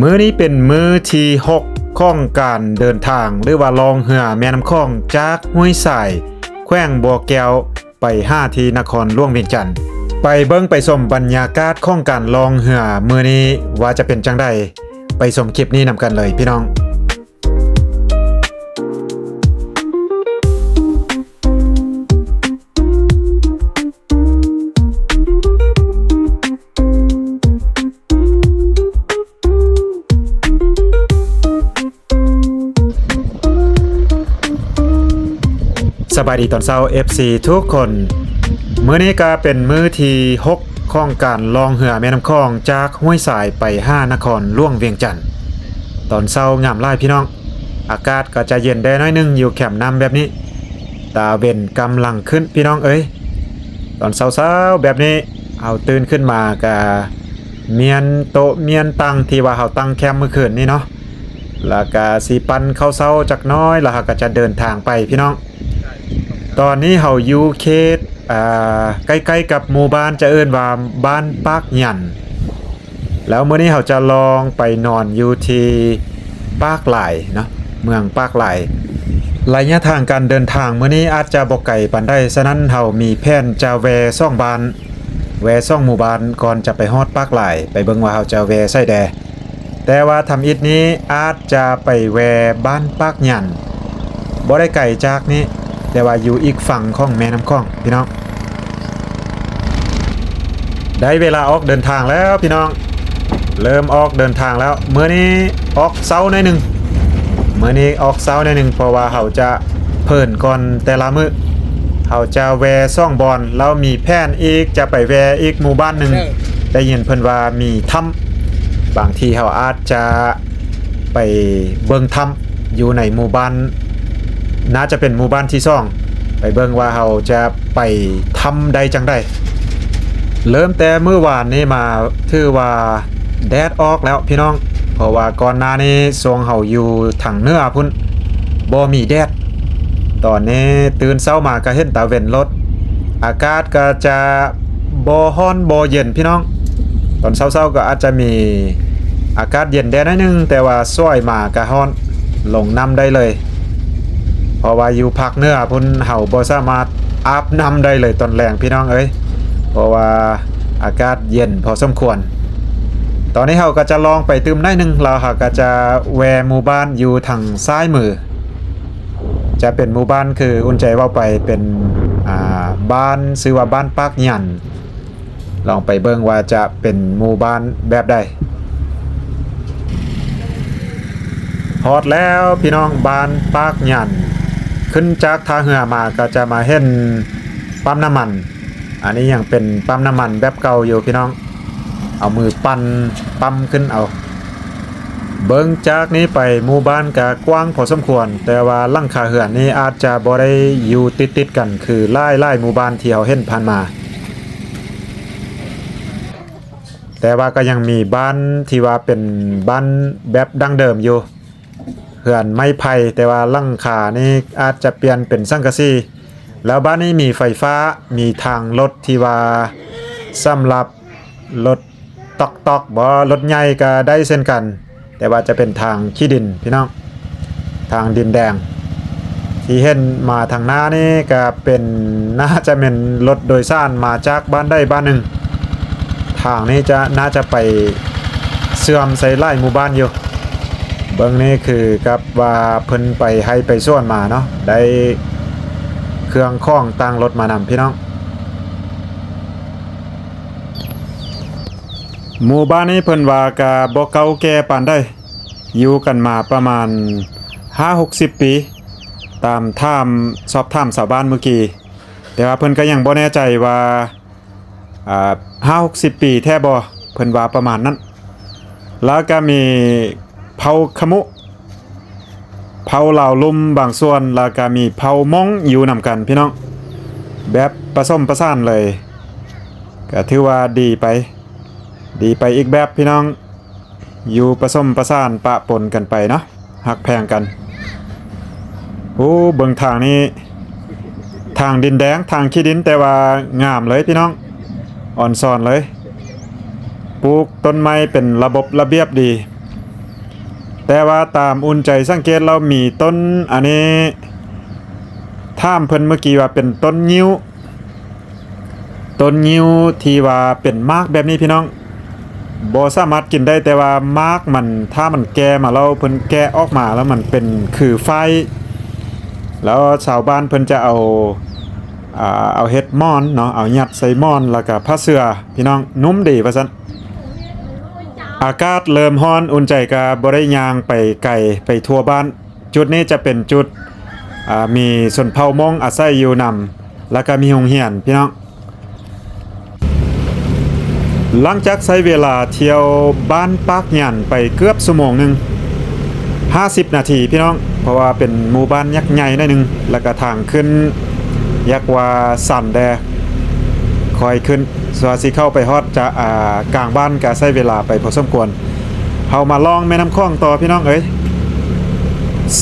ມື້ນີ້ເປັນມື້ທີຫົກຂອງການເດີນທາງ ຫຼືວ່າລ່ອງເຮືອແມ່ນ້ຳຂອງ ຈາກຫ້ວຍຊາຍ ແຂວງບໍ່ແກ້ວ ໄປຫາທີ່ນະຄອນຫຼວງວຽງຈັນ. ໄປເບິ່ງໄປຊົມບັນຍາກາດຂອງການລ່ອງເຮືອມື້ນີ້ວ່າຈະເປັນຈັ່ງໃດ, ໄປຊົມຄລິບນີ້ນຳກັນເລີຍພີ່ນ້ອງ. ສະບາຍດີຕອນເຊົ້າ ເອັຟຊີ ທຸກຄົນ. ມື້ນີ້ກະເປັນມື້ທີຫົກຂອງການລ່ອງເຮືອແມ່ນ້ຳຂອງ ຈາກຫ້ວຍຊາຍໄປຫານະຄອນຫຼວງວຽງຈັນ. ຕອນເຊົ້າງາມຫຼາຍພີ່ນ້ອງ, ອາກາດກໍຈະເຢັນແດ່ໜ້ອຍໜຶ່ງ ຢູ່ແຄມນ້ຳແບບນີ້. ຕາເວັນກຳລັງຂຶ້ນພີ່ນ້ອງເອີຍ. ຕອນເຊົ້າໆແບບນີ້ ເຮົາຕື່ນຂຶ້ນມາກະມ້ຽນໂຕະມ້ຽນຕັ່ງທີ່ວ່າເຮົາຕັ້ງແຄມມື້ຄືນນີ້ເນາະ, ແລ້ວກະຊິປັ້ນເຂົ້າເຊົ້າຈັກໜ້ອຍ ແລ້ວເຮົາກໍຈະເດີນທາງໄປພີ່ນ້ອງ. ຕອນນີ້ເຮົາຢູ່ເຂດ ອ່າ ໃກ້ໆກັບໝູ່ບ້ານ ຈະເອີ້ນວ່າບ້ານປາກຫຍັນ. ແລ້ວມື້ນີ້ເຮົາຈະລອງໄປນອນຢູ່ທີ່ປາກລາຍເນາະ, ເມືອງປາກລາຍ. ໄລຍະທາງການເດີນທາງມື້ນີ້ອາດຈະບໍ່ໄກປານໃດ, ສະນັ້ນເຮົາມີແຜນຈະແວ່ສອງບ້ານ, ແວ່ສອງໝູ່ບ້ານກ່ອນຈະໄປຮອດປາກລາຍ, ໄປເບິ່ງວ່າເຮົາຈະແວ່ໃສແດ່. ແຕ່ວ່າທຳອິດນີ້ອາດຈະໄປແວ່ບ້ານປາກຫຍັນ, ບໍ່ໄດ້ໄກຈາກນີ້, ແຕ່ວ່າຢູ່ອີກຝັ່ງຂອງແມ່ນ້ຳຂອງ ພີ່ນ້ອງ. ໄດ້ເວລາອອກເດີນທາງແລ້ວພີ່ນ້ອງ, ເລີ່ມອອກເດີນທາງແລ້ວ. ມື້ນີ້ອອກເຊົ້າໜ້ອຍໜຶ່ງ, ມື້ນີ້ອອກເຊົ້າໜ້ອຍໜຶ່ງ ເພາະວ່າເຮົາຈະເພີນກ່ອນແຕ່ລະມື້. ເຮົາຈະແວ່ສອງບ່ອນ, ແລ້ວມີແຜນອີກຈະໄປແວ່ອີກໝູ່ບ້ານໜຶ່ງ. ເອີ ໄດ້ຍິນເພິ່ນວ່າມີຖ້ຳ, ບາງທີເຮົາອາດຈະ ໄປເບິ່ງຖ້ຳຢູ່ໃນໝູ່ບ້ານ, ໜ້າຈະເປັນໝູ່ບ້ານທີສອງ, ໄປເບິ່ງວ່າເຮົາຈະໄປຖ້ຳໄດ້ຈັ່ງໃດ. ເລີ່ມແຕ່ມື້ວານນີ້ມາ ຖືວ່າແດດອອກແລ້ວພີ່ນ້ອງ, ເພາະວ່າກ່ອນໜ້ານີ້ຊ່ວງເຮົາຢູ່ທາງເໜືອພຸ້ນ ບໍ່ມີແດດ. ຕອນນີ້ຕື່ນເຊົ້າມາກໍເຫັນຕາເວັນໂລດ, ອາກາດກໍຈະ ບໍ່ຮ້ອນບໍ່ເຢັນພີ່ນ້ອງ. ຕອນເຊົ້າໆກໍອາດຈະມີອາກາດເຢັນແດ່ໜ້ອຍໜຶ່ງ, ແຕ່ວ່າສວຍມາກະຮ້ອນ, ລົງນ້ຳໄດ້ເລີຍ. ເພາະວ່າຢູ່ພາກເໜືອພຸ້ນ ເຮົາບໍ່ສາມາດອາບນ້ຳໄດ້ເລີຍຕອນແລງພີ່ນ້ອງເອີຍ, ເພາະວ່າອາກາດເຢັນພໍສົມຄວນ. ຕອນນີ້ເຮົາກໍຈະລອງໄປຕື່ມໜ້ອຍໜຶ່ງ, ແລ້ວເຮົາກໍຈະແວ່ໝູ່ບ້ານຢູ່ທາງຊ້າຍມື. ຈະເປັນໝູ່ບ້ານ ຄືອຸ່ນໃຈເວົ້າໄປ ເປັນ ອ່າ ບ້ານ ຊື່ວ່າບ້ານປາກຫຍັນ. ລອງໄປເບິ່ງວ່າຈະເປັນໝູ່ບ້ານແບບໃດ. ຮອດແລ້ວພີ່ນ້ອງ, ບ້ານປາກຫຍັນ. ຂຶ້ນຈາກທ່າເຮືອມາກໍຈະມາເຫັນປ້ຳນ້ຳມັນ. ອັນນີ້ຍັງເປັນປ້ຳນ້ຳມັນແບບເກົ່າຢູ່ພີ່ນ້ອງ, ເອົາມືປັ່ນປ້ຳຂຶ້ນເອົາ. ເບິ່ງຈາກນີ້ໄປໝູ່ບ້ານກະກວ້າງພໍສົມຄວນ, ແຕ່ວ່າຫຼັງຄາເຮືອນນີ້ອາດຈະບໍ່ໄດ້ຢູ່ຕິດໆກັນຄືຫຼາຍໆໝູ່ບ້ານທີ່ເຮົາເຫັນຜ່ານມາ. ແຕ່ວ່າກໍຍັງມີບ້ານທີ່ວ່າເປັນບ້ານແບບດັ້ງເດີມຢູ່, ເຮືອນໄມ້ໄຜ່, ແຕ່ວ່າຫຼັງຄານີ້ອາດຈະປ່ຽນເປັນສັງກະສີ. ແລ້ວບ້ານນີ້ມີໄຟຟ້າ, ມີທາງລົດທີ່ວ່າສຳລັບລົດຕອກໆບໍ, ລົດໃຫຍ່ກໍໄດ້ເຊັ່ນກັນ, ແຕ່ວ່າຈະເປັນທາງຂີ້ດິນພີ່ນ້ອງ, ທາງດິນແດງ. ທີ່ເຫັນມາທາງໜ້ານີ້ກໍເປັນ ໜ້າຈະແມ່ນລົດໂດຍສານມາຈາກບ້ານໃດບ້ານໜຶ່ງ. ທາງນີ້ຈະ ໜ້າຈະໄປເຊື່ອມໃສ່ຫຼາຍໝູ່ບ້ານຢູ່. ເບິ່ງນີ້ຄືກັບວ່າເພິ່ນໄປໄຮ່ໄປສວນມາເນາະ, ໄດ້ເຄື່ອງຂອງຕ່າງລົດມານຳພີ່ນ້ອງ. ໝູ່ບ້ານນີ້ເພິ່ນວ່າກະບໍ່ເກົ່າແກ່ປານໃດ, ຢູ່ກັນມາປະມານຫ້າຫົກສິບປີ, ຕາມຖາມ ສອບຖາມຊາວບ້ານມື້ກີ້, ແຕ່ວ່າເພິ່ນກໍຍັງບໍ່ແນ່ໃຈວ່າ ອ່າ ຫ້າຫົກສິບປີແທ້ບໍ່, ເພິ່ນວ່າປະມານນັ້ນ. ແລ້ວກໍມີເຜົ່າຂະມຸ, ເຜົ່າລາວລຸ່ມບາງສ່ວນ, ແລ້ວກໍມີເຜົ່າມົ້ງຢູ່ນຳກັນພີ່ນ້ອງ, ແບບປະສົມປະສານເລີຍ. ກໍຖືວ່າດີໄປ, ດີໄປອີກແບບພີ່ນ້ອງ. ຢູ່ປະສົມປະສານປະປົນກັນໄປເນາະ, ຮັກແພງກັນ. ໂອ້ ເບິ່ງທາງນີ້, ທາງດິນແດງ, ທາງຂີ້ດິນ, ແຕ່ວ່າງາມເລີຍພີ່ນ້ອງ, ອອນຊອນເລີຍ. ປູກຕົ້ນໄມ້ເປັນລະບົບລະບຽບດີ, ແຕ່ວ່າຕາມອຸ່ນໃຈສັງເກດແລ້ວ ມີຕົ້ນ ອັນນີ້ ຖາມເພິ່ນເມື່ອກີ້ວ່າເປັນຕົ້ນງິ້ວ ຕົ້ນງິ້ວທີ່ວ່າເປັນໝາກແບບນີ້ພີ່ນ້ອງ ບໍ່ສາມາດກິນໄດ້ ແຕ່ວ່າໝາກມັນ ຖ້າມັນແກ່ມາແລ້ວ ເພິ່ນແກະອອກມາແລ້ວມັນເປັນຄືຝ້າຍ ແລ້ວຊາວບ້ານເພິ່ນຈະເອົາ ອ່າ ເອົາເຮັດໝອນເນາະ ເອົາຍັດໃສ່ໝອນ ແລ້ວກະຜ້າເສື່ອ ພີ່ນ້ອງ ນຸ້ມດີວ່າຊັ້ນ. ອາກາດເລີ່ມຮ້ອນ ອຸ່ນໃຈກະບໍ່ໄດ້ຍ່າງໄປໄກ ໄປທົ່ວບ້ານ. ຈຸດນີ້ຈະເປັນຈຸດ ອ່າ ມີຊົນເຜົ່າມົ້ງອາໄສຢູ່ນຳ ແລ້ວກະມີໂຮງຮຽນ ພີ່ນ້ອງ. ຫຼັງຈາກໃຊ້ເວລາທ່ຽວບ້ານປາກຍານໄປເກືອບຊົ່ວໂມງໜຶ່ງ ຫ້າສິບນາທີພີ່ນ້ອງ ເພາະວ່າເປັນໝູ່ບ້ານຍັກໃຫຍ່ໜ້ອຍໜຶ່ງ ແລ້ວກະທາງຂຶ້ນ ຢາກວ່າຊັນແດ່ ຄ່ອຍຂຶ້ນ ສ່ວນຊິເຂົ້າໄປຮອດຈະ ອ່າ ກາງບ້ານກະໃຊ້ເວລາໄປພໍສົມຄວນ. ເຮົາມາລ່ອງແມ່ນ້ຳຂອງຕໍ່ພີ່ນ້ອງເອີຍ.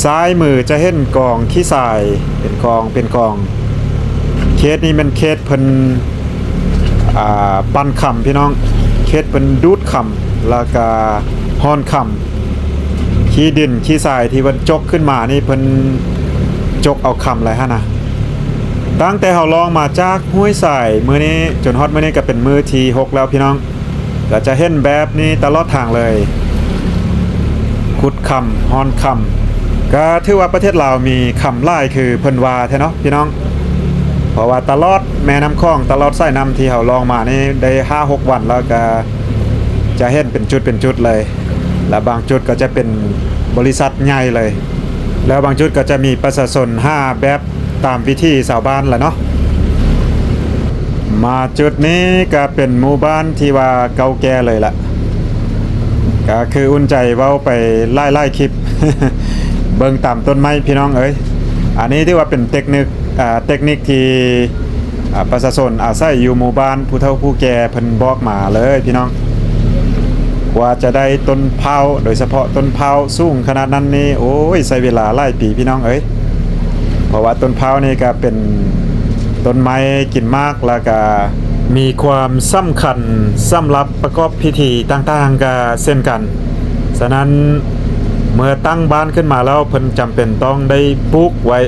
ຊ້າຍມືຈະເຫັນກອງຂີ້ຊາຍ ເປັນກອງ ເປັນກອງ. ເຂດນີ້ແມ່ນເຂດເພິ່ນ ອ່າ ປັ່ນຄຳພີ່ນ້ອງ ເຂດເພິ່ນດູດຄຳ ແລ້ວກະຮ່ອນຄຳ. ຂີ້ດິນຂີ້ຊາຍທີ່ເພິ່ນຈົກຂຶ້ນມານີ້ ເພິ່ນຈົກເອົາຄຳແຫຼະຫັ້ນນະ. ຕັ້ງແຕ່ເຮົາລ່ອງມາຈາກຫ້ວຍຊາຍມື້ນີ້ ຈົນຮອດມື້ນີ້ກະເປັນມື້ທີຫົກແລ້ວພີ່ນ້ອງ. ກະຈະເຫັນແບບນີ້ຕະຫຼອດທາງເລີຍ ຂຸດຄຳ ຮ່ອນຄຳ. ກະຖືວ່າປະເທດລາວມີຄຳຫຼາຍຄືເພິ່ນວ່າແທ້ເນາະພີ່ນ້ອງ ເພາະວ່າຕະຫຼອດແມ່ນ້ຳຂອງ ຕະຫຼອດສາຍນ້ຳທີ່ເຮົາລ່ອງມານີ້ໄດ້ຫ້າຫົກວັນແລ້ວ ກະຈະເຫັນເປັນຈຸດເປັນຈຸດເລີຍ ແລະບາງຈຸດກະຈະເປັນບໍລິສັດໃຫຍ່ເລີຍ ແລ້ວບາງຈຸດກະຈະມີປະຊາຊົນຫາແບບ ຕາມວິຖີຊາວບ້ານລະເນາະ. ມາຈຸດນີ້ກະເປັນໝູ່ບ້ານທີ່ວ່າເກົ່າແກ່ເລີຍລະ ກະຄືອຸ່ນໃຈເວົ້າໄປຫຼາຍໆຄລິບ ເບິ່ງຕາມຕົ້ນໄມ້ພີ່ນ້ອງເອີຍ. ອັນນີ້ຖືວ່າເປັນເຕັກນິກ ອ່າ ເຕັກນິກທີ່ ອ່າ ປະຊາຊົນອາໄສຢູ່ໝູ່ບ້ານ ຜູ້ເຖົ້າຜູ້ແກ່ເພິ່ນບອກມາເລີຍພີ່ນ້ອງ. ກວ່າຈະໄດ້ຕົ້ນພ້າວ ໂດຍສະເພາະຕົ້ນພ້າວສູງຂະໜາດນັ້ນນີ້ ໂອ້ຍ ໃຊ້ເວລາຫຼາຍປີພີ່ນ້ອງເອີຍ ເພາະວ່າຕົ້ນພ້າວນີ້ກະເປັນຕົ້ນໄມ້ກິນໝາກ ແລ້ວກະມີຄວາມສຳຄັນສຳລັບປະກອບພິທີຕ່າງໆກະເຊັ່ນກັນ. ສະນັ້ນ ເມື່ອຕັ້ງບ້ານຂຶ້ນມາແລ້ວ ເພິ່ນຈຳເປັນຕ້ອງໄດ້ປູກໄວ້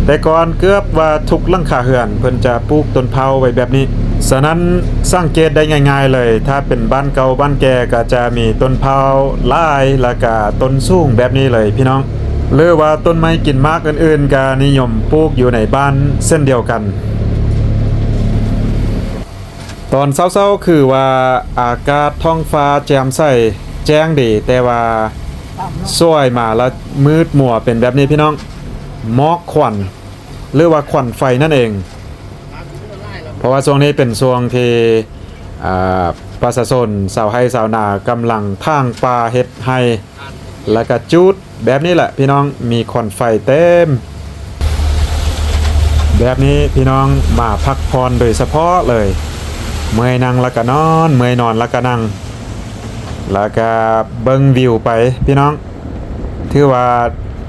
ແຕ່ກ່ອນເກືອບວ່າທຸກຫຼັງຄາເຮືອນເພິ່ນຈະປູກຕົ້ນພ້າວໄວ້ແບບນີ້. ສະນັ້ນ ສັງເກດໄດ້ງ່າຍໆເລີຍ ຖ້າເປັນບ້ານເກົ່າບ້ານແກ່ກະຈະມີຕົ້ນພ້າວຫຼາຍ ແລ້ວກະຕົ້ນສູງແບບນີ້ເລີຍພີ່ນ້ອງ ຫຼືວ່າຕົ້ນໄມ້ກິນໝາກອື່ນໆກະນິຍົມປູກຢູ່ໃນບ້ານເຊັ່ນດຽວກັນ. ຕອນເຊົ້າໆຄືວ່າອາກາດທ້ອງຟ້າແຈ່ມໃສ ແຈ້ງດີ ແຕ່ວ່າສວຍມາລະມືດມົວເປັນແບບນີ້ພີ່ນ້ອງ ໝອກຄວັນ ຫຼືວ່າຄວັນໄຟນັ້ນເອງ ເພາະວ່າຊ່ວງນີ້ເປັນຊ່ວງທີ່ ອ່າ ປະຊາຊົນຊາວໄຮ່ຊາວນາກຳລັງຖາງປ່າເຮັດໄຮ່ ແລ້ວກະຈູດແບບນີ້ແຫຼະພີ່ນ້ອງ ມີຄວັນໄຟເຕັມ. ແບບນີ້ພີ່ນ້ອງ ມາພັກຜ່ອນໂດຍສະເພາະເລີຍ ເມື່ອຍນັ່ງລະກະນອນ ເມື່ອຍນອນລະກະນັ່ງ ລະກະເບິ່ງວິວໄປພີ່ນ້ອງ. ຖືວ່າ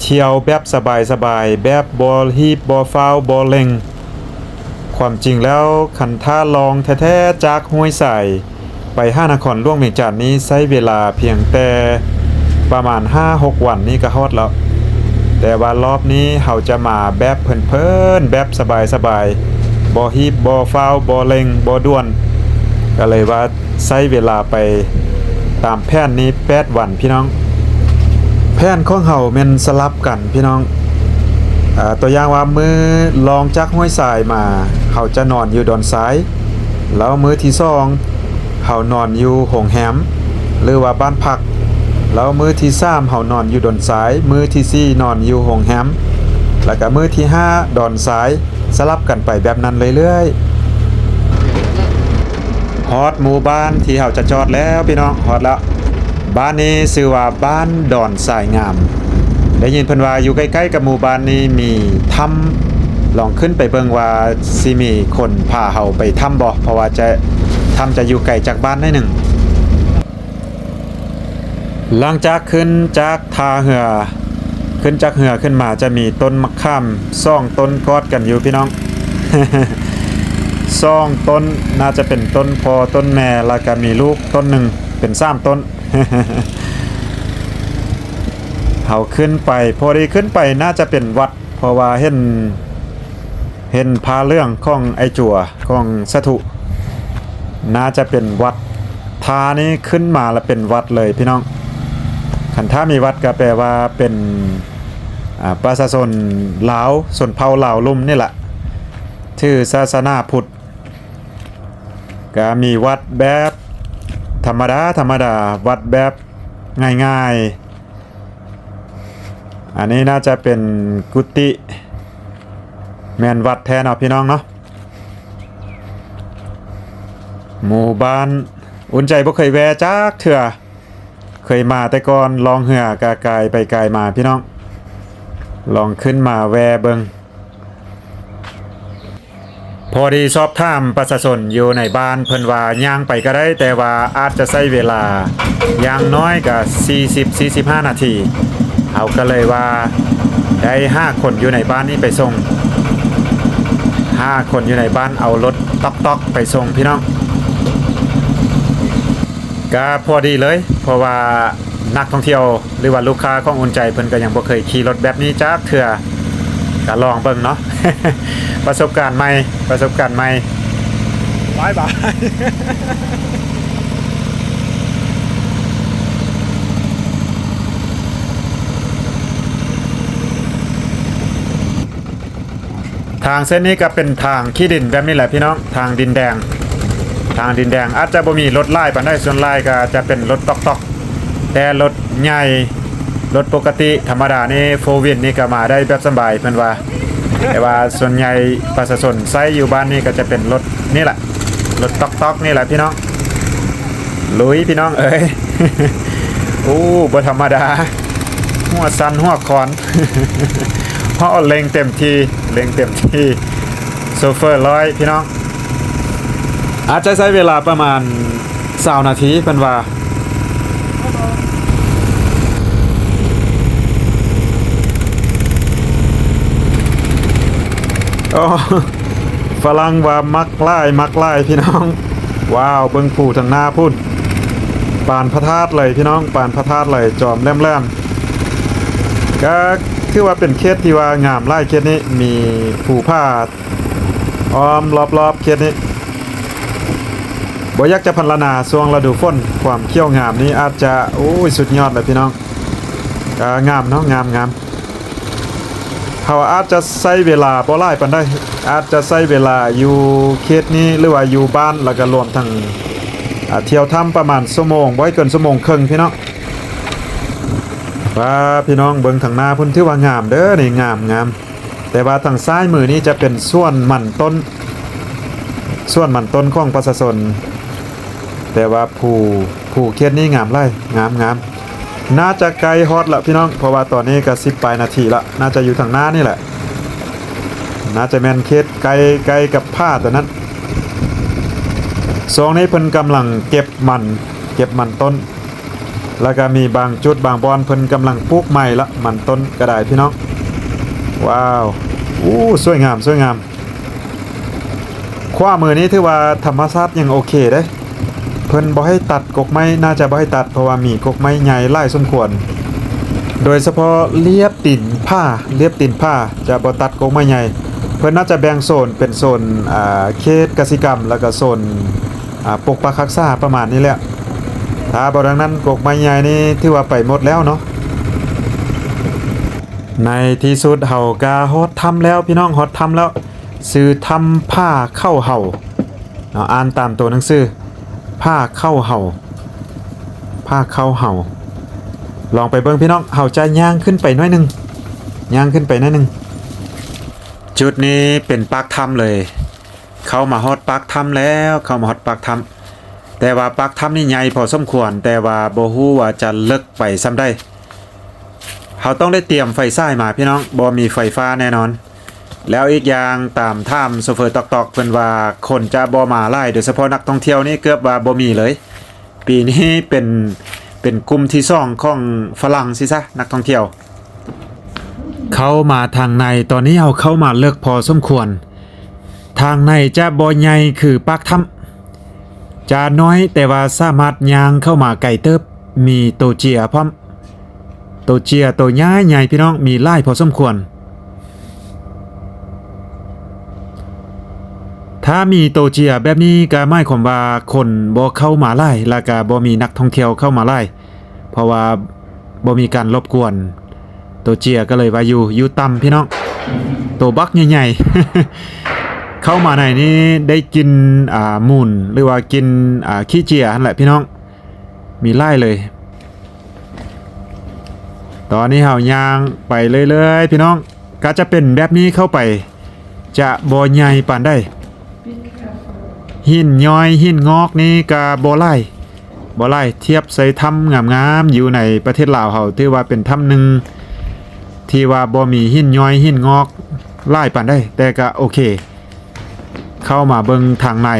ທ່ຽວແບບສະບາຍໆ ແບບບໍ່ຮີບບໍ່ຟ້າວບໍ່ເລັ່ງ. ຄວາມຈິງແລ້ວ ຄັນຖ້າລ່ອງແທ້ໆຈາກຫ້ວຍຊາຍໄປຫານະຄອນຫຼວງວຽງຈັນນີ້ ໃຊ້ເວລາພຽງແຕ່ປະມານຫ້າຫົກວັນນີ້ກະຮອດແລ້ວ. ແຕ່ວ່າລອບນີ້ເຮົາຈະມາແບບເພີນໆ ແບບສະບາຍໆ ບໍ່ຮີບບໍ່ຟ້າວບໍ່ເລັ່ງບໍ່ດ່ວນ ກະເລີຍວ່າ ໃຊ້ເວລາໄປຕາມແຜນນີ້ແປດວັນພີ່ນ້ອງ. ແຜນຂອງເຮົາແມ່ນສະຫຼັບກັນພີ່ນ້ອງ. ອາ ຕົວຢ່າງວ່າມື້ລ່ອງຈາກຫ້ວຍຊາຍມາ ເຮົາຈະນອນຢູ່ດອນຊາຍ ແລ້ວມື້ທີສອງເຮົານອນຢູ່ໂຮງແຮມ ຫຼືວ່າບ້ານພັກ ແລ້ວມື້ທີສາມເຮົານອນຢູ່ດອນຊາຍ ມື້ທີສີ່ນອນຢູ່ໂຮງແຮມ ແລ້ວກະມື້ທີຫ້າດອນຊາຍ. ສະຫຼັບກັນໄປແບບນັ້ນເລື້ອຍໆ. ຮອດໝູ່ບ້ານທີ່ເຮົາຈະຈອດແລ້ວພີ່ນ້ອງ ຮອດແລ້ວ. ບ້ານນີ້ຊື່ວ່າບ້ານດອນຊາຍງາມ. ໄດ້ຍິນເພິ່ນວ່າຢູ່ໃກ້ໆກັບໝູ່ບ້ານນີ້ມີຖ້ຳ. ລອງຂຶ້ນໄປເບິ່ງວ່າຊິມີຄົນພາເຮົາໄປຖ້ຳບໍ່ ເພາະວ່າຈະ ຖ້ຳຈະຢູ່ໄກຈາກບ້ານໜ້ອຍໜຶ່ງ. ຫຼັງຈາກຂຶ້ນຈາກທ່າເຮືອ ຂຶ້ນຈາກເຮືອຂຶ້ນມາຈະມີຕົ້ນໝາກຂາມສອງຕົ້ນກອດກັນຢູ່ພີ່ນ້ອງ ສອງຕົ້ນ ໜ້າຈະເປັນຕົ້ນພໍ່ຕົ້ນແມ່ ແລ້ວກະມີລູກຕົ້ນໜຶ່ງ ເປັນສາມຕົ້ນ. ເຮົາຂຶ້ນໄປ ພໍດີຂຶ້ນໄປໜ້າຈະເປັນວັດ ເພາະວ່າເຫັນ ເຫັນຜ້າເຫຼືອງຂອງໄອ້ຈົວ ຂອງສາທຸ ໜ້າຈະເປັນວັດ. ຖ້ານີ້ຂຶ້ນມາລະເປັນວັດເລີຍພີ່ນ້ອງ. ຄັນຖ້າມີວັດກະແປວ່າເປັນ ອາ ປະຊາຊົນລາວ ຊົນເຜົ່າລາວລຸ່ມນີ້ລະ ຖືສາສະໜາພຸດ. ກະມີວັດແບບທຳມະດາ ທຳມະດາ ວັດແບບງ່າຍໆ. ອັນນີ້ໜ້າຈະເປັນກຸຕິ ແມ່ນວັດແທ້ເນາະພີ່ນ້ອງເນາະ. ໝູ່ບ້ານ ອຸ່ນໃຈບໍ່ເຄີຍແວ່ຈັກເທື່ອ ເຄີຍມາແຕ່ກ່ອນລ່ອງເຮືອກະກາຍໄປກາຍມາພີ່ນ້ອງ ລອງຂຶ້ນມາແວ່ເບິ່ງ. ພໍດີສອບຖາມປະຊາຊົນຢູ່ໃນບ້ານ ເພິ່ນວ່າຍ່າງໄປກະໄດ້ ແຕ່ວ່າອາດຈະໃຊ້ເວລາຢ່າງໜ້ອຍກະສີ່ສິບ ສີ່ສິບຫ້ານາທີ. ເຮົາກະເລີຍວ່າໄດ້ຫາຄົນຢູ່ໃນບ້ານນີ້ໄປສົ່ງ ຫາຄົນຢູ່ໃນບ້ານເອົາລົດຕອກໆໄປສົ່ງພີ່ນ້ອງ. ກະພໍດີເລີຍ ເພາະວ່ານັກທ່ອງທ່ຽວ ຫຼືວ່າລູກຄ້າຂອງອຸ່ນໃຈເພິ່ນກະຍັງບໍ່ເຄີຍຂີ່ລົດແບບນີ້ຈັກເທື່ອ ກະລອງເບິ່ງເນາະ. ປະສົບການໃໝ່ ປະສົບການໃໝ່. ບາຍບາຍ. ທາງເສັ້ນນີ້ກະເປັນທາງຂີ້ດິນແບບນີ້ແຫຼະພີ່ນ້ອງ ທາງດິນແດງ ທາງດິນແດງ ອາດຈະບໍ່ມີລົດຫຼາຍປານໃດ ສ່ວນຫຼາຍກະຈະເປັນລົດຕອກໆ ແຕ່ລົດໃຫຍ່ ລົດປົກກະຕິທຳມະດານີ້ ໂຟວີນນີ້ກະມາໄດ້ແບບສະບາຍເພິ່ນວ່າ ແຕ່ວ່າສ່ວນໃຫຍ່ປະຊາຊົນໃຊ້ຢູ່ບ້ານນີ້ກະຈະເປັນລົດນີ້ແຫຼະ ລົດຕອກໆນີ້ແຫຼະພີ່ນ້ອງ. ລຸຍພີ່ນ້ອງເອີຍ ໂອ້ ບໍ່ທຳມະດາ ຫົວສັ່ນຫົວຄອນ ເພາະວ່າເລັ່ງເຕັມທີ່ ເລັ່ງເຕັມທີ່ ໂຊເຟີຮ້ອຍພີ່ນ້ອງ. ອາດຈະໃຊ້ເວລາປະມານຊາວນາທີເພິ່ນວ່າ. ໂອ້ ຝຣັ່ງວ່າມັກຫຼາຍ ມັກຫຼາຍພີ່ນ້ອງ. ວ້າວ ເບິ່ງພູທາງໜ້າພຸ້ນ ປານພະທາດເລີຍພີ່ນ້ອງ ປານພະທາດເລີຍ ຈອມແຫຼມໆ. ກະຖືວ່າເປັນເຂດທີ່ວ່າງາມຫຼາຍ ເຂດນີ້ ມີພູຜາອ້ອມລອບໆເຂດນີ້. ບໍ່ຢາກຈະພັນລະນາ ຊ່ວງລະດູຝົນ ຄວາມຂຽວງາມນີ້ອາດຈະ ໂອ້ຍ ສຸດຍອດເລີຍພີ່ນ້ອງ. ກະງາມເນາະ ງາມໆ. ເຮົາອາດຈະໃຊ້ເວລາບໍ່ຫຼາຍປານໃດ ອາດຈະໃຊ້ເວລາຢູ່ເຂດນີ້ ຫຼືວ່າຢູ່ບ້ານ ລະກະລວມທັງ ອາ ທ່ຽວຖ້ຳປະມານຊົ່ວໂມງ ບໍ່ໃຫ້ເກີນຊົ່ວໂມງເຄິ່ງພີ່ນ້ອງ. ວ້າ ພີ່ນ້ອງເບິ່ງທາງໜ້າພຸ້ນ ຖືວ່າງາມເດີນີ້ ງາມໆ. ແຕ່ວ່າທາງຊ້າຍມືນີ້ຈະເປັນສວນມັນຕົ້ນ ສວນມັນຕົ້ນຂອງປະຊາຊົນ. ແຕ່ວ່າພູ ພູເຂດນີ້ງາມຫຼາຍ ງາມໆ. ໜ້າຈະໃກ້ຮອດລະພີ່ນ້ອງ ເພາະວ່າຕອນນີ້ກະສິບປາຍນາທີລະ ໜ້າຈະຢູ່ທາງໜ້ານີ້ແຫຼະ ໜ້າຈະແມ່ນເຂດໃກ້ ໃກ້ກັບຜາໂຕນັ້ນ. ຊ່ວງນີ້ເພິ່ນກຳລັງເກັບມັນ ເກັບມັນຕົ້ນ ລະກະມີບາງຈຸດບາງບ່ອນເພິ່ນກຳລັງປູກໃໝ່ລະ ມັນຕົ້ນກະໄດ້ພີ່ນ້ອງ. ວ້າວ ໂອ້ ສວຍງາມ ສວຍງາມ. ຂວາມືນີ້ຖືວ່າທຳມະຊາດຍັງໂອເຄເດ້ ເພິ່ນບໍ່ໃຫ້ຕັດກົກໄມ້ ໜ້າຈະບໍ່ໃຫ້ຕັດ ເພາະວ່າມີກົກໄມ້ໃຫຍ່ຫຼາຍສົມຄວນ ໂດຍສະເພາະລຽບຕີນຜາ ລຽບຕີນຜາຈະບໍ່ຕັດກົກໄມ້ໃຫຍ່. ເພິ່ນໜ້າຈະແບ່ງໂຊນເປັນໂຊນ ອາ ເຂດກະສິກຳ ລະກະໂຊນ ອາ ປົກປັກຮັກສາປະມານນີ້ແຫຼະ. ຖ້າບໍ່ດັ່ງນັ້ນ ກົກໄມ້ໃຫຍ່ນີ້ຖືວ່າໄປໝົດແລ້ວເນາະ. ໃນທີ່ສຸດເຮົາກະຮອດຖ້ຳແລ້ວພີ່ນ້ອງ ຮອດຖ້ຳແລ້ວ. ຊື່ຖ້ຳຜາເຂົາເຫົາເນາະ ອ່ານຕາມໂຕໜັງສື ຜາເຂົາເຫົາ ຜາເຂົາເຫົາ. ລອງໄປເບິ່ງພີ່ນ້ອງ ເຮົາຈະຍ່າງຂຶ້ນໄປໜ້ອຍໜຶ່ງ ຍ່າງຂຶ້ນໄປໜ້ອຍໜຶ່ງ. ຈຸດນີ້ເປັນປາກຖ້ຳເລີຍ ເຂົ້າມາຮອດປາກຖ້ຳແລ້ວ ເຂົ້າມາຮອດປາກຖ້ຳ. ແຕ່ວ່າປາກຖ້ຳນີ້ໃຫຍ່ພໍສົມຄວນ ແຕ່ວ່າບໍ່ຮູ້ວ່າຈະເລິກໄປສ່ຳໃດ. ເຮົາຕ້ອງໄດ້ຕຽມໄຟສາຍມາພີ່ນ້ອງ ບໍ່ມີໄຟຟ້າແນ່ນອນ. ແລ້ວອີກຢ່າງຕາມຖາມໂຊເຟີຕອກໆ ເພິ່ນວ່າຄົນຈະບໍ່ມາຫຼາຍ ໂດຍສະເພາະນັກທ່ອງທ່ຽວນີ້ເກືອບວ່າບໍ່ມີເລີຍ. ປີນີ້ເປັນ ເປັນກຸ່ມທີສອງຂອງຝຣັ່ງຊີ້ຊະ ນັກທ່ອງທ່ຽວ. ເຂົ້າມາທາງໃນ ຕອນນີ້ເຮົາເຂົ້າມາເລິກພໍສົມຄວນ. ທາງໃນຈະບໍ່ໃຫຍ່ຄືປາກຖ້ຳ ຈະນ້ອຍ ແຕ່ວ່າສາມາດຍ່າງເຂົ້າມາໄກເຕີບ ມີໂຕເຈຍພ້ອມ. ໂຕເຈຍໂຕໃຫຍ່ໆ ພີ່ນ້ອງ, ມີຫຼາຍພໍສົມຄວນ. ຖ້າມີໂຕເຈຍແບບນີ້ກໍໝາຍຄວາມວ່າຄົນບໍ່ເຂົ້າມາຫຼາຍ ແລ້ວກໍບໍ່ມີນັກທ່ອງທ່ຽວເຂົ້າມາຫຼາຍ ເພາະວ່າບໍ່ມີການລົບກວນ. ໂຕເຈຍກໍເລີຍວ່າຢູ່ ຢູ່ຕ່ຳ ພີ່ນ້ອງ, ໂຕບັກໃຫຍ່ໆ. ເຂົ້າມາໃນນີ້ໄດ້ກິ່ນ ອ່າ ມູນ ຫຼືວ່າກິ່ນ ອ່າ ຂີ້ເຈຍຫັ້ນແຫຼະ ພີ່ນ້ອງ, ມີຫຼາຍເລີຍ. ຕອນນີ້ເຮົາຍ່າງໄປເລື້ອຍໆ ພີ່ນ້ອງ, ກໍຈະເປັນແບບນີ້ເຂົ້າໄປ, ຈະບໍ່ໃຫຍ່ປານໃດ. ຫີນຍ້ອຍ ຫີນງອກນີ້ກໍບໍ່ຫຼາຍ, ບໍ່ຫຼາຍ ທຽບໃສ່ຖ້ຳງາມໆ ຢູ່ໃນປະເທດລາວເຮົາ, ຖືວ່າເປັນຖ້ຳໜຶ່ງທີ່ວ່າບໍ່ມີຫີນຍ້ອຍ ຫີນງອກຫຼາຍປານໃດ, ແຕ່ກໍໂອເຄ. ເຂົ້າມາເບິ່ງທາງໃນ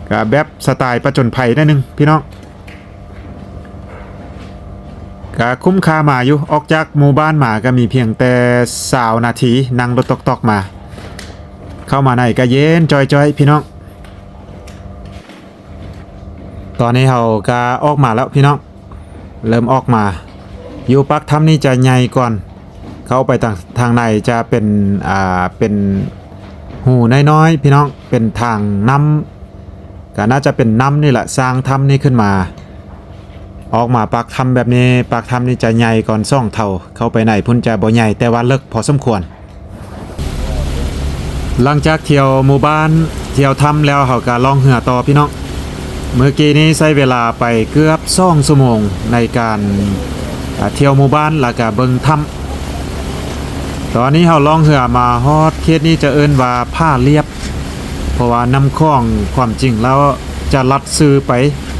ກະແບບສະໄຕປະຈົນໄພໜ້ອຍໜຶ່ງ ພີ່ນ້ອງ, ກະຄຸ້ມຄ່າມາຢູ່. ອອກຈາກໝູ່ບ້ານມາກະມີພຽງແຕ່ຊາວນາທີ, ນັ່ງລົດຕອກໆມາ. ເຂົ້າມາໃນກະເຢັນຈ່ອຍໆ ພີ່ນ້ອງ. ຕອນນີ້ເຮົາກະອອກມາແລ້ວ ພີ່ນ້ອງ. ເລີ່ມອອກມາ. ຢູ່ປາກຖ້ຳນີ້ຈະໃຫຍ່ກ່ອນ, ເຂົ້າໄປທາງ ທາງໃນຈະເປັນ ອ່າ ເປັນຮູນ້ອຍໆ ພີ່ນ້ອງ, ເປັນທາງນ້ຳ, ກໍໜ້າຈະເປັນນ້ຳນີ້ແຫຼະ ສ້າງຖ້ຳນີ້ຂຶ້ນມາ. ອອກມາປາກຖ້ຳແບບນີ້, ປາກຖ້ຳນີ້ຈະໃຫຍ່ກ່ອນສອງເທົ່າ, ເຂົ້າໄປໃນພຸ້ນຈະບໍ່ໃຫຍ່ ແຕ່ວ່າເລິກພໍສົມຄວນ. ຫຼັງຈາກທ່ຽວໝູ່ບ້ານ ທ່ຽວຖ້ຳແລ້ວ ເຮົາກະລ່ອງເຮືອຕໍ່ ພີ່ນ້ອງ. ມື້ກີ້ນີ້ໃຊ້ເວລາໄປເກືອບສອງຊົ່ວໂມງໃນການ ອ່າ ທ່ຽວໝູ່ບ້ານ ແລ້ວກະເບິ່ງຖ້ຳ. ຕອນນີ້ເຮົາລ່ອງເຮືອມາຮອດເຂດນີ້ ຈະເອີ້ນວ່າຜາລຽບ, ເພາະວ່ານ້ຳຂອງຄວາມຈິງແລ້ວຈະລັດຊື່ໄປ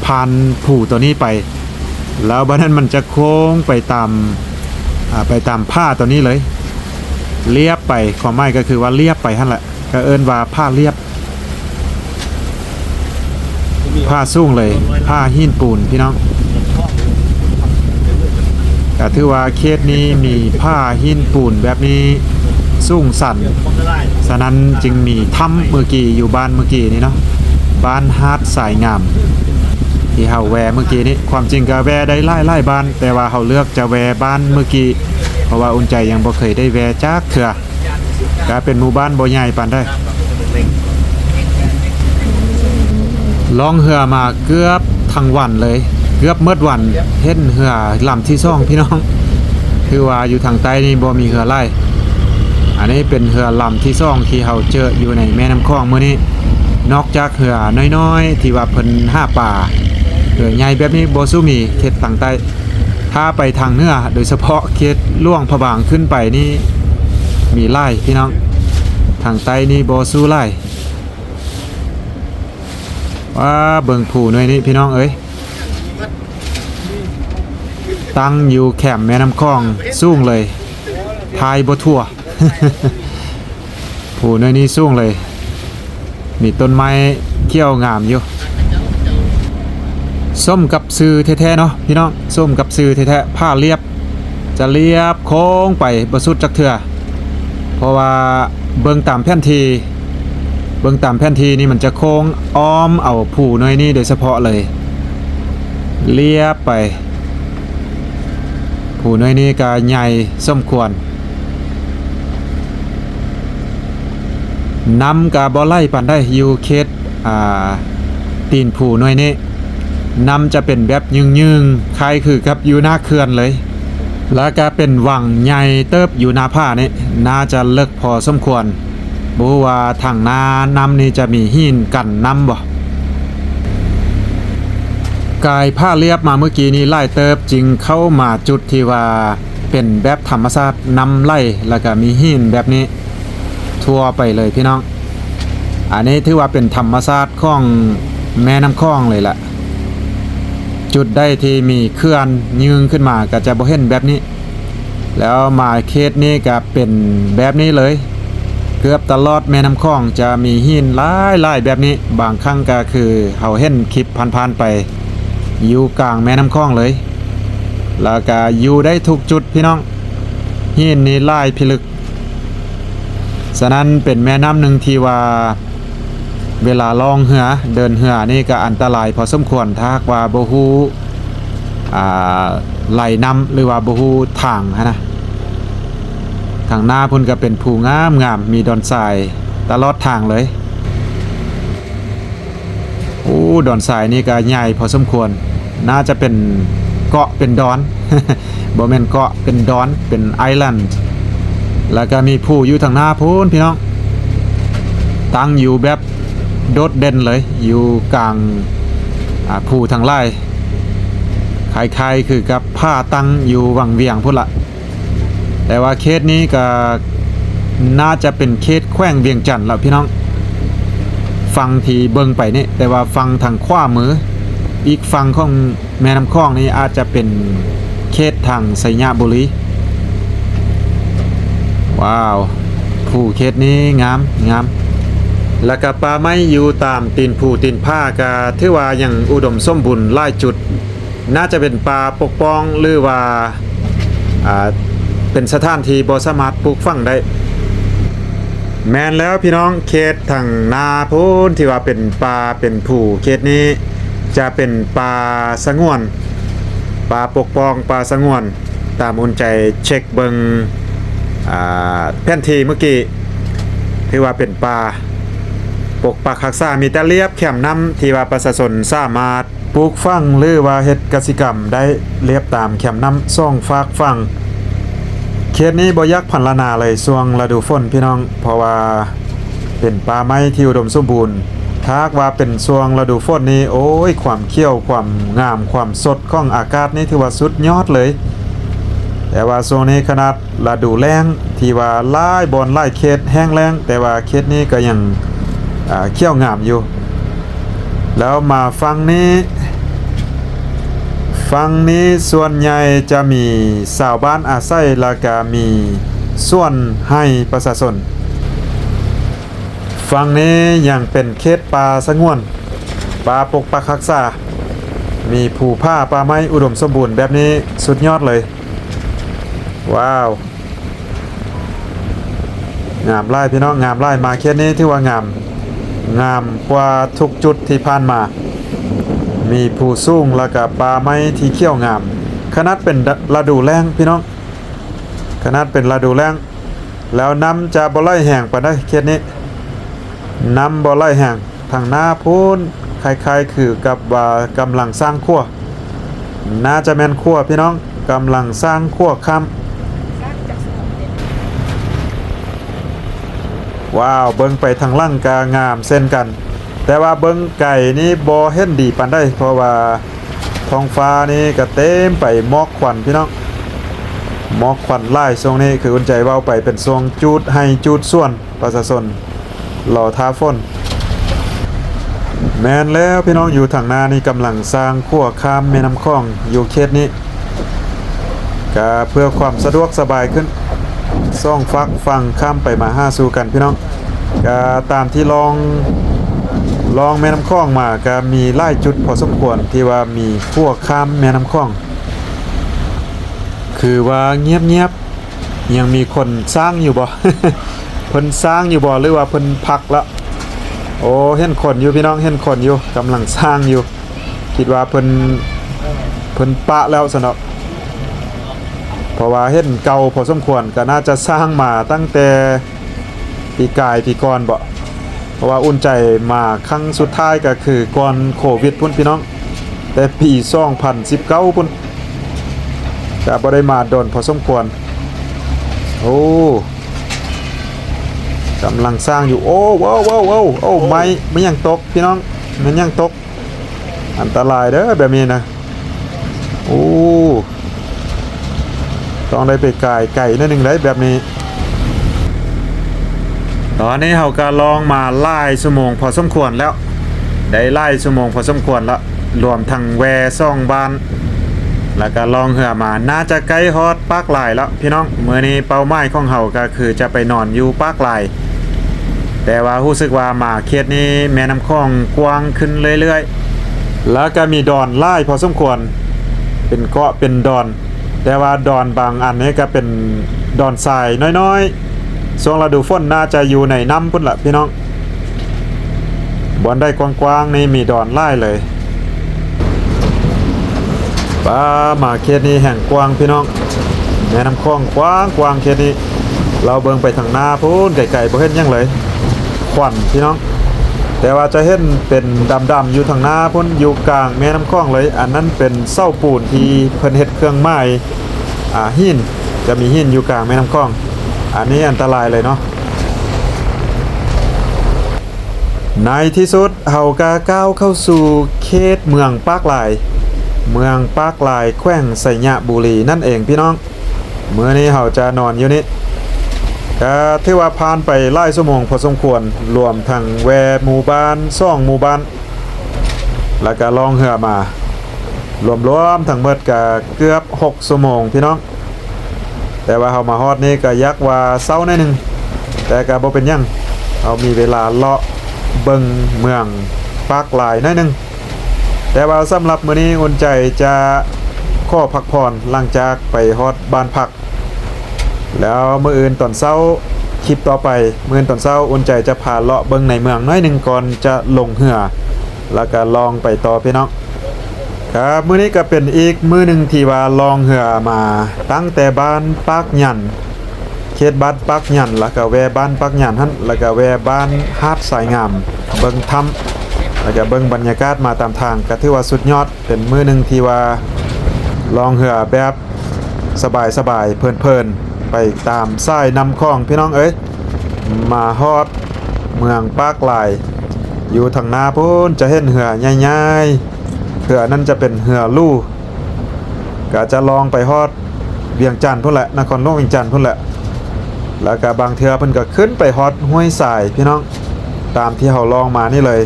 ຜ່ານພູຕົວນີ້ໄປ, ແລ້ວບາດນັ້ນມັນຈະໂຄ້ງໄປຕາມ ອ່າ ໄປຕາມຜາຕົວນີ້ເລີຍ, ລຽບໄປ, ຄວາມໝາຍກໍຄືວ່າລຽບໄປຫັ້ນແຫຼະ, ກໍເອີ້ນວ່າຜາລຽບ. ຜາສູງເລີຍ, ຜາຫີນປູນ ພີ່ນ້ອງ. ກໍຖືວ່າເຂດນີ້ມີຜາຫີນປູນແບບນີ້ສູງຊັນ, ສະນັ້ນຈຶ່ງມີຖ້ຳເມື່ອກີ້ຢູ່ບ້ານເມື່ອກີ້ນີ້ເນາະ, ບ້ານຫາດຊາຍງາມ ທີ່ເຮົາແວ່ເມື່ອກີ້ນີ້. ຄວາມຈິງກໍແວ່ໄດ້ຫຼາຍໆບ້ານ, ແຕ່ວ່າເຮົາເລືອກຈະແວ່ບ້ານເມື່ອກີ້ ເພາະວ່າອຸ່ນໃຈຍັງບໍ່ເຄີຍໄດ້ແວ່ຈັກເທື່ອ. ກະເປັນໝູ່ບ້ານບໍ່ໃຫຍ່ປານໃດ. ລ່ອງເຮືອມາເກືອບທັງວັນເລີຍ, ເກືອບໝົດວັນ, ເຫັນເຮືອລຳທີສອງ ພີ່ນ້ອງ. ຄືວ່າຢູ່ທາງໃຕ້ນີ້ບໍ່ມີເຮືອຫຼາຍ. ອັນນີ້ເປັນເຮືອລຳທີສອງທີ່ເຮົາເຈີຢູ່ໃນແມ່ນ້ຳຂອງມື້ນີ້. ນອກຈາກເຮືອນ້ອຍໆ ທີ່ວ່າເພິ່ນຫາປາ, ເຮືອໃຫຍ່ແບບນີ້ບໍ່ສູ້ມີເຂດທາງໃຕ້. ຖ້າໄປທາງເໜືອ ໂດຍສະເພາະເຂດຫຼວງພະບາງຂຶ້ນໄປນີ້ ມີຫຼາຍ ພີ່ນ້ອງ, ທາງໃຕ້ນີ້ບໍ່ສູ້ຫຼາຍ. ວ້າ ເບິ່ງພູໜ່ວຍນີ້ ພີ່ນ້ອງເອີຍ, ຕັ້ງຢູ່ແຄມແມ່ນ້ຳຂອງ ສູງເລີຍ, ຖ່າຍບໍ່ທົ່ວ. ພູໜ່ວຍນີ້ສູງເລີຍ, ມີຕົ້ນໄມ້ຂຽວງາມຢູ່. ສົມກັບຊື່ແທ້ໆເນາະ ພີ່ນ້ອງ, ສົມກັບຊື່ແທ້ໆ. ຜາລຽບ ຈະລຽບໂຄ້ງໄປບໍ່ສຸດຈັກເທື່ອ, ເພາະວ່າເບິ່ງຕາມແຜນທີ່, ເບິ່ງຕາມແຜນທີ່ນີ້ມັນຈະໂຄ້ງອ້ອມເອົາພູໜ່ວຍນີ້ໂດຍສະເພາະເລີຍ, ລຽບໄປ. ພູໜ່ວຍນີ້ກະໃຫຍ່ສົມຄວນ. ນ້ຳກະບໍ່ໄຫຼປານໃດ ຢູ່ເຂດ ອ່າ ຕີນພູໜ່ວຍນີ້. ນ້ຳຈະເປັນແບບຍືງໆ ຄ້າຍຄືກັບຢູ່ໜ້າເຂື່ອນເລີຍ. ແລ້ວກະເປັນວັງໃຫຍ່ເຕີບຢູ່ໜ້າຜານີ້, ໜ້າຈະເລິກພໍສົມຄວນ. ບໍ່ຮູ້ວ່າທາງໜ້ານ້ຳນີ້ຈະມີຫີນກັນນ້ຳບໍ່? ກາຍຜາລຽບມາເມື່ອກີ້ນີ້ຫຼາຍເຕີບ, ຈຶ່ງເຂົ້າມາຈຸດທີ່ວ່າເປັນແບບທຳມະຊາດ, ນ້ຳໄຫຼ ແລ້ວກະມີຫີນແບບນີ້ທົ່ວໄປເລີຍ ພີ່ນ້ອງ. ອັນນີ້ຖືວ່າເປັນທຳມະຊາດຂອງແມ່ນ້ຳຂອງເລີຍລະ. ຈຸດໃດທີ່ມີເຂື່ອນຍືງຂຶ້ນມາກໍຈະບໍ່ເຫັນແບບນີ້. ແລ້ວມາເຂດນີ້ກໍເປັນແບບນີ້ເລີຍ, ເກືອບຕະຫຼອດແມ່ນ້ຳຂອງຈະມີຫີນຫຼາຍໆແບບນີ້, ບາງຄັ້ງກໍຄືເຮົາເຫັນຄລິບຜ່ານໆໄປ, ຢູ່ກາງແມ່ນ້ຳຂອງເລີຍ. ແລ້ວກໍຢູ່ໄດ້ທຸກຈຸດ ພີ່ນ້ອງ, ຫີນນີ້ຫຼາຍພິລຶກ. ສະນັ້ນເປັນແມ່ນ້ຳໜຶ່ງທີ່ວ່າ ເວລາລ່ອງເຮືອ, ເດີນເຮືອນີ້ກໍອັນຕະລາຍພໍສົມຄວນ, ຖ້າຫາກວ່າບໍ່ຮູ້ ອ່າ ໄຫຼນ້ຳ ຫຼືວ່າບໍ່ຮູ້ທາງຫັ້ນນະ. ທາງໜ້າພຸ້ນກໍເປັນພູງາມໆ ມີດອນຊາຍຕະຫຼອດທາງເລີຍ. ໂອ້ ດອນຊາຍນີ້ກໍໃຫຍ່ພໍສົມຄວນ ໜ້າຈະເປັນເກາະເປັນດອນ ບໍ່ແມ່ນເກາະ ເປັນດອນ ເປັນໄອແລນ ແລ້ວກໍມີພູຢູ່ທາງໜ້າພຸ້ນພີ່ນ້ອງ ຕັ້ງຢູ່ແບບໂດດເດັ່ນເລີຍ ຢູ່ກາງ ອາ ພູທັງຫຼາຍ ຄ້າຍໆຄືກັບຜາຕັ້ງຢູ່ວັງວຽງພຸ້ນລະ. ແຕ່ວ່າເຂດນີ້ກໍໜ້າຈະເປັນເຂດແຂວງວຽງຈັນລະພີ່ນ້ອງ ຝັ່ງທີ່ເບິ່ງໄປນີ້ ແຕ່ວ່າຝັ່ງທາງຂວາມື ອີກຝັ່ງຂອງແມ່ນ້ຳຂອງນີ້ອາດຈະເປັນເຂດທາງໄຊຍະບູລີ. ວ້າວ ພູເຂດນີ້ງາມ ງາມ ແລ້ວກໍປ່າໄມ້ຢູ່ຕາມຕີນພູຕີນຜາກໍຖືວ່າຍັງອຸດົມສົມບູນຫຼາຍຈຸດ. ໜ້າຈະເປັນປ່າປົກປ້ອງ ຫຼືວ່າ ອ່າ ເປັນສະຖານທີ່ບໍ່ສາມາດປູກຝັງໄດ້. ແມ່ນແລ້ວພີ່ນ້ອງ ເຂດທາງໜ້າພຸ້ນທີ່ວ່າເປັນປ່າເປັນພູ ເຂດນີ້ຈະເປັນປ່າສະຫງວນ ປ່າປົກປ້ອງ ປ່າສະຫງວນ ຕາມອຸ່ນໃຈເຊັກເບິ່ງ ອ່າ ແຜນທີ່ມື້ກີ້ ຖືວ່າເປັນປ່າປົກປັກຮັກສາ ມີແຕ່ລຽບແຄມນ້ຳທີ່ວ່າປະຊາຊົນສາມາດ ປູກຝັງ ຫຼືວ່າເຮັດກະສິກຳໄດ້ລຽບຕາມແຄມນ້ຳສອງຟາກຝັ່ງ. ເຂດນີ້ບໍ່ຢາກພັນລະນາເລີຍຊ່ວງລະດູຝົນພີ່ນ້ອງ ເພາະວ່າເປັນປ່າໄມ້ທີ່ອຸດົມສົມບູນ. ຖ້າຫາກວ່າເປັນຊ່ວງລະດູຝົນນີ້ ໂອ້ຍ ຄວາມຂຽວ ຄວາມງາມ ຄວາມສົດຂອງອາກາດນີ້ຖືວ່າສຸດຍອດເລີຍ. ແຕ່ວ່າຊ່ວງນີ້ຂະໜາດ ລະດູແລ້ງທີ່ວ່າຫຼາຍບ່ອນຫຼາຍເຂດແຫ້ງແລ້ງ ແຕ່ວ່າເຂດນີ້ກໍຍັງ ອ່າ ຂຽວງາມຢູ່. ແລ້ວມາຝັ່ງນີ້ ຝັ່ງນີ້ສ່ວນໃຫຍ່ຈະມີຊາວບ້ານອາໄສ ແລ້ວກະມີສວນໄຮ່ປະຊາຊົນ. ຝັ່ງນີ້ຍັງເປັນເຂດປ່າສະຫງວນ ປ່າປົກປັກຮັກສາ ມີພູຜາປ່າໄມ້ອຸດົມສົມບູນແບບນີ້ ສຸດຍອດເລີຍ. ວ້າວ ງາມຫຼາຍພີ່ນ້ອງ ງາມຫຼາຍ. ມາເຂດນີ້ຖືວ່າງາມ ງາມກວ່າທຸກຈຸດທີ່ຜ່ານມາ ມີພູສູງ ແລ້ວກະປ່າໄມ້ທີ່ຂຽວງາມ. ຂະໜາດເປັນລະດູແລ້ງພີ່ນ້ອງ ຂະໜາດເປັນລະດູແລ້ງ ແລ້ວນ້ຳຈະບໍ່ໄຫຼແຮງປານໃດເຂດນີ້ ນ້ຳບໍ່ໄຫຼແຮງ. ທາງໜ້າພຸ້ນຄ້າຍໆຄືກັບວ່າກຳລັງສ້າງຂົວ ໜ້າຈະແມ່ນຂົວພີ່ນ້ອງ ກຳລັງສ້າງຂົວຂ້າມ. ວ້າວ ເບິ່ງໄປທາງຫຼັງກະງາມເຊັ່ນກັນ ແຕ່ວ່າເບິ່ງໄກນີ້ບໍ່ເຫັນດີປານໃດ ເພາະວ່າທ້ອງຟ້ານີ້ກະເຕັມໄປໝອກຄວັນພີ່ນ້ອງ ໝອກຄວັນຫຼາຍ. ຊ່ວງນີ້ຄືອຸ່ນໃຈເວົ້າໄປເປັນຊ່ວງຈູດໄຮ່ຈູດສວນ ປະຊາຊົນລໍຖ້າຝົນ. ແມ່ນແລ້ວພີ່ນ້ອງ ຢູ່ທາງໜ້ານີ້ກຳລັງສ້າງຂົວຂ້າມແມ່ນ້ຳຂອງຢູ່ເຂດນີ້ ກະເພື່ອຄວາມສະດວກສະບາຍຂຶ້ນ ສອງຟາກຝັ່ງຂ້າມໄປມາຫາສູ່ກັນພີ່ນ້ອງ. ກະຕາມທີ່ລ່ອງ ລ່ອງແມ່ນ້ຳຂອງມາ ກະມີຫຼາຍຈຸດພໍສົມຄວນທີ່ວ່າມີຂົວຂ້າມແມ່ນ້ຳຂອງ ຄືວ່າງຽບໆ ຍັງມີຄົນສ້າງຢູ່ບໍ່? ເພິ່ນສ້າງຢູ່ບໍ່ ຫຼືວ່າເພິ່ນພັກລະ? ໂອ້ ເຫັນຄົນຢູ່ພີ່ນ້ອງ ເຫັນຄົນຢູ່ ກຳລັງສ້າງຢູ່ ຄິດວ່າເພິ່ນ ເພິ່ນປະແລ້ວຊັ້ນເນາະ ເພາະວ່າເຫັນເກົ່າພໍສົມຄວນ ກໍໜ້າຈະສ້າງມາຕັ້ງແຕ່ປີກາຍປີກ່ອນບໍ? ເພາະວ່າອຸ່ນໃຈມາຄັ້ງສຸດທ້າຍກໍຄືກ່ອນໂຄວິດພຸ້ນພີ່ນ້ອງ ແຕ່ປີສອງພັນສິບເກົ້າພຸ້ນ ກະບໍ່ໄດ້ມາດົນພໍສົມຄວນ. ໂອ້ ກຳລັງສ້າງຢູ່. ໂອ້ ວ້າວ ໂອ້ ໄມ້ ໄມ້ຫຍັງຕົກພີ່ນ້ອງ ແມ່ນຫຍັງຕົກ? ອັນຕະລາຍເດີ້ແບບນີ້ນະ. ໂອ້ ຕ້ອງໄດ້ໄປກາຍໄກໜ້ອຍໜຶ່ງໄດ໋ແບບນີ້. ຕອນນີ້ເຮົາກໍລ່ອງມາຫຼາຍຊົ່ວໂມງພໍສົມຄວນແລ້ວ ໄດ້ຫຼາຍຊົ່ວໂມງພໍສົມຄວນລະ ລວມທັງແວ່ສອງບ້ານ ແລ້ວກໍລ່ອງເຮືອມາ ໜ້າຈະໃກ້ຮອດປາກລາຍແລ້ວພີ່ນ້ອງ. ມື້ນີ້ເປົ້າໝາຍຂອງເຮົາກໍຄືຈະໄປນອນຢູ່ປາກລາຍ ແຕ່ວ່າຮູ້ສຶກວ່າມາເຂດນີ້ແມ່ນ້ຳຂອງກວ້າງຂຶ້ນເລື້ອຍໆ ແລ້ວກໍມີດອນຫຼາຍພໍສົມຄວນ ເປັນເກາະເປັນດອນ ແຕ່ວ່າດອນບາງອັນນີ້ກໍເປັນດອນຊາຍນ້ອຍໆ ຊ່ວງລະດູຝົນໜ້າຈະຢູ່ໃນນ້ຳພຸ້ນລະພີ່ນ້ອງ. ບ່ອນໃດກວ້າງໆນີ້ມີດອນຫຼາຍເລີຍ. ປາ ມາເຂດນີ້ແຮ່ງກວ້າງພີ່ນ້ອງ, ແມ່ນ້ຳຂອງກວ້າງໆ ເຂດນີ້. ລາວເບິ່ງໄປທາງໜ້າພຸ້ນໄກໆ ບໍ່ເຫັນຫຍັງເລີຍ, ຄວັນພີ່ນ້ອງ. ແຕ່ວ່າຈະເຫັນເປັນດຳໆ ຢູ່ທາງໜ້າພຸ້ນ ຢູ່ກາງແມ່ນ້ຳຂອງເລີຍ. ອັນນັ້ນເປັນເສົາປູນທີ່ເພິ່ນເຮັດເຄື່ອງໝາຍ ອ່າ ຫີນ, ຈະມີຫີນຢູ່ກາງແມ່ນ້ຳຂອງ. ອັນນີ້ອັນຕະລາຍເລີຍເນາະ. ໃນທີ່ສຸດເຮົາກໍກ້າວເຂົ້າສູ່ເຂດເມືອງປາກລາຍ, ເມືອງປາກລາຍ ແຂວງໄຊຍະບູລີນັ້ນເອງພີ່ນ້ອງ. ມື້ນີ້ເຮົາຈະນອນຢູ່ນີ້, ກໍຖືວ່າຜ່ານໄປຫຼາຍຊົ່ວໂມງພໍສົມຄວນ, ລວມທັງແວ່ໝູ່ບ້ານສອງໝູ່ບ້ານ ແລ້ວກໍລ່ອງເຮືອມາ, ລວມໆທັງໝົດກໍເກືອບຫົກຊົ່ວໂມງພີ່ນ້ອງ. ແຕ່ວ່າເຮົາມາຮອດນີ້ກໍຢາກວ່າເຊົາໜ້ອຍໜຶ່ງ, ແຕ່ກໍບໍ່ເປັນຫຍັງ, ເຮົາມີເວລາເລາະເບິ່ງເມືອງປາກລາຍໜ້ອຍໜຶ່ງ. ແຕ່ວ່າສຳລັບມື້ນີ້ອຸ່ນໃຈຈະຂໍພັກຜ່ອນ ຫຼັງຈາກໄປຮອດບ້ານພັກ. ແລ້ວມື້ອື່ນຕອນເຊົ້າ ຄລິບຕໍ່ໄປ, ມື້ອື່ນຕອນເຊົ້າອຸ່ນໃຈຈະພາເລາະເບິ່ງໃນເມືອງໜ້ອຍໜຶ່ງກ່ອນຈະລົງເຮືອ ແລ້ວກໍລ່ອງໄປຕໍ່ພີ່ນ້ອງ. ຄັບ ມື້ນີ້ກໍເປັນອີກມື້ໜຶ່ງທີ່ວ່າລ່ອງເຮືອມາຕັ້ງແຕ່ບ້ານປາກຫຍັນ, ເຂດບ້ານປາກຫຍັນ ແລ້ວກໍແວ່ບ້ານປາກຫຍັນຫັ້ນ, ແລ້ວກໍແວ່ບ້ານຫາດຊາຍງາມ, ເບິ່ງຖ້ຳ ແລ້ວກໍເບິ່ງບັນຍາກາດມາຕາມທາງ, ກໍຖືວ່າສຸດຍອດ. ເປັນມື້ໜຶ່ງທີ່ວ່າລ່ອງເຮືອແບບສະບາຍໆ ເພີນໆ ໄປຕາມສາຍນ້ຳຂອງພີ່ນ້ອງເອີຍ. ມາຮອດເມືອງປາກລາຍ, ຢູ່ທາງໜ້າພຸ້ນຈະເຫັນເຮືອໃຫຍ່ໆ, ເຮືອນັ້ນຈະເປັນເຮືອຫຼູ ກໍຈະລ່ອງໄປຮອດວຽງຈັນພຸ້ນແຫຼະ, ນະຄອນຫຼວງວຽງຈັນພຸ້ນແຫຼະ. ແລ້ວກໍບາງເທື່ອເພິ່ນກໍຂຶ້ນໄປຮອດຫ້ວຍຊາຍພີ່ນ້ອງ, ຕາມທີ່ເຮົາລ່ອງມານີ້ເລີຍ.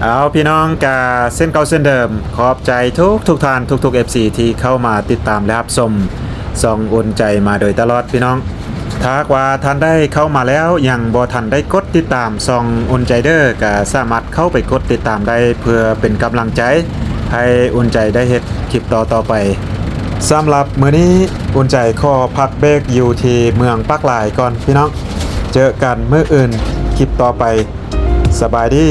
ເອົາ ພີ່ນ້ອງ ກະເຊັ່ນເກົ່າເຊັ່ນເດີມ, ຂອບໃຈທຸກໆທ່ານ ທຸກໆ ເອັຟຊີ ທີ່ເຂົ້າມາຕິດຕາມ ແລະ ຮັບຊົມຊ່ອງອຸ່ນໃຈມາໂດຍຕະຫຼອດພີ່ນ້ອງ. ຖ້າຫາກວ່າທ່ານໃດເຂົ້າມາແລ້ວ ຍັງບໍ່ທັນໄດ້ກົດຕິດຕາມຊ່ອງອຸ່ນໃຈເດີ ກະສາມາດເຂົ້າໄປກົດຕິດຕາມໄດ້ ເພື່ອເປັນກຳລັງໃຈໃຫ້ອຸ່ນໃຈໄດ້ເຮັດຄລິບຕໍ່ໆໄປ. ສຳລັບມື້ນີ້ ອຸ່ນໃຈຂໍພັກເບຣກຢູ່ທີ່ເມືອງປາກລາຍກ່ອນພີ່ນ້ອງ. ເຈີກັນມື້ອື່ນ ຄລິບຕໍ່ໄປ. ສະບາຍດີ.